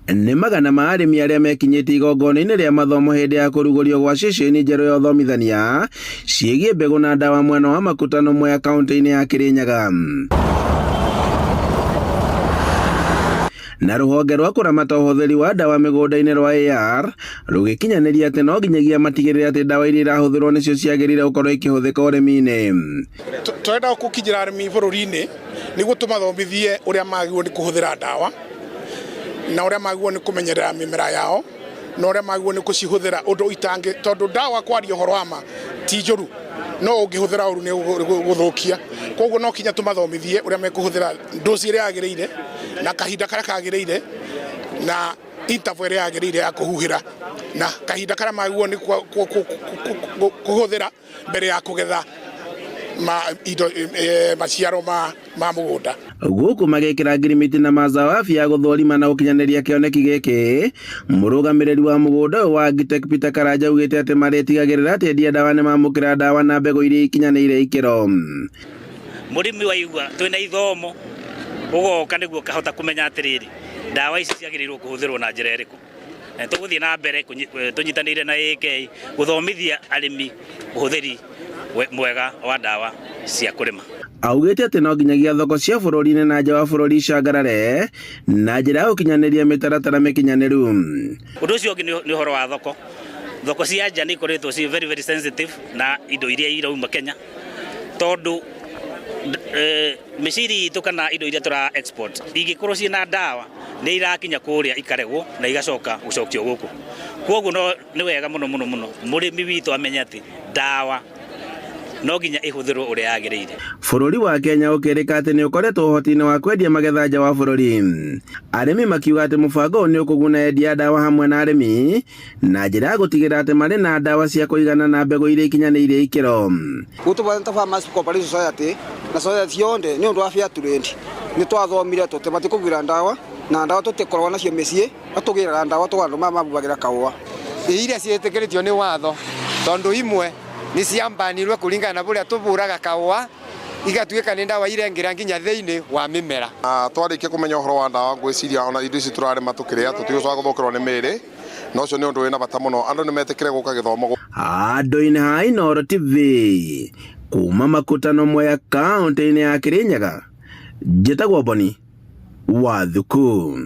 Nĩ magana ma arĩmi arĩa mekinyĩtie igongona-inĩ rĩa mathomo hĩndĩ ya kũrugũrio gwa ceceni njerũ ya ũthomithania ciĩgiĩ mbegũ na ndawa mwena wa Makutano Mwea kaunti-inĩ ya Kirinyaga. Na rũhonge rwa kũramata ũhũthĩri wa ndawa mĩgũnda-inĩ rwa AR rũgĩkinyanĩria atĩ no nginyagia matigĩrĩre atĩ ndawa iria irahũthĩrwo nĩcio ciagĩrĩire gũkorwo ikĩhũthĩka ũrĩmi-inĩ. Tũrenda gũkinyĩra arĩmi bũrũri-inĩ nĩguo tũmathomithie ũrĩa magĩrĩirwo nĩ kũhũthĩra ndawa na ũrĩa magĩrĩirwo nĩ kũmenyerera mĩmera yao na ũrĩa magĩrĩirwo nĩ kũcihũthĩra ũndũ itangĩ, tondũ ndawa kwaria ũhoro wa ma ti njũru no ũngĩhũthĩra ũru nĩ gũthũkia. Koguo no kinya tũmathomithie ũrĩa mekũhũthĩra ndoci ĩrĩa yagĩrĩire na kahinda karĩa kagĩrĩire na interval ĩrĩa yagĩrĩire ya kũhuhĩra na kahinda karĩa magĩrĩirwo nĩ kũhũthĩra mbere ya kũgetha ma indo maciaro ma ma mũgũnda. Gũkũ magĩkĩra ngirimiti na mazao afya ya gũthũrima na gũkinyanĩria kĩoneki gĩkĩ, mũrũgamĩrĩri wa mũgũnda ũyũ wa Agritech Peter Karanja augĩte atĩ marĩtigagĩrĩra atĩ endia ndawa nĩmamũkĩra ndawa na mbegũ iria ikinyanĩire ikĩro. Mũrĩmi waigua twĩna ithomo ũgoka nĩguo ũkahota kũmenya atĩrĩrĩ, ndawa ici ciagĩrĩirwo kũhũthĩrwo na njĩra ĩrĩkũ. Na tũgũthiĩ na mbere tũnyitanĩire na AK gũthomithia arĩmi ũhũthĩri mwega wa ndawa cia kũrĩma. Augĩte atĩ no nginyagia thoko cia bũrũri-inĩ na nja wa bũrũri icangarare na njĩra ya gũkinyanĩria mĩtaratara mĩkinyanĩru. Ũndũ ũcio ũngĩ nĩ ũhoro wa thoko. Thoko cia nja nĩ ikoretwo ciĩ very very sensitive na indo iria irauma Kenya tondũ mĩciri itũ kana indo iria tũra export ingĩkorwo ciĩna ndawa nĩ irakinya kũrĩa ikaregwo na igacoka gũcokio gũkũ. Kwoguo no nĩ wega mũno mũno mũno mũrĩmi witũ amenye atĩ ndawa no nginya ĩhũthĩrwo ũrĩa yagĩrĩire. Bũrũri wa Kenya ũkĩrĩka atĩ nĩ ũkoretwo ũhoti-inĩ wa kwendia magetha nja wa bũrũri. Arĩmi makiuga atĩ mũbango ũyũ nĩ ũkũguna endia a ndawa hamwe na arĩmi na njĩra ya gũtigĩrĩra atĩ marĩ na ndawa cia kũigana na mbegũ iria ikinyanĩirie ikĩro. Gũtũ ta Farmers Cooperative Society na society cionde nĩ ũndũ wa fair trade nĩ twathomire tũtibatiĩ kũgĩra ndawa na ndawa tũtikoragwo nacio mĩciĩ no tũgĩraga ndawa tũgũra andũ maya mabuagĩra kahũa. Iria ciĩtĩkĩrĩtio nĩ watho tondũ imwe nĩ ciambanirwe kũringana na ũrĩa tũbũraga kahũa igatuĩka nĩ ndawa irengĩra nginya thĩinĩ wa mĩmera. Twarĩkia kũmenya ũhoro wa ndawa ngwĩciria ona indo ici tũrarĩma tũkĩrĩa tũtigũcoka gũthũkĩrwo nĩ mĩĩrĩ na ũcio nĩ ũndũ wĩna bata mũno andũ nĩ metĩkĩre gũka gĩthomo. Handũ-inĩ ha Inooro TV kuma Makutano Mwea kaũntĩ-inĩ ya Kirinyaga, njĩtagwo Boni wa Thuku.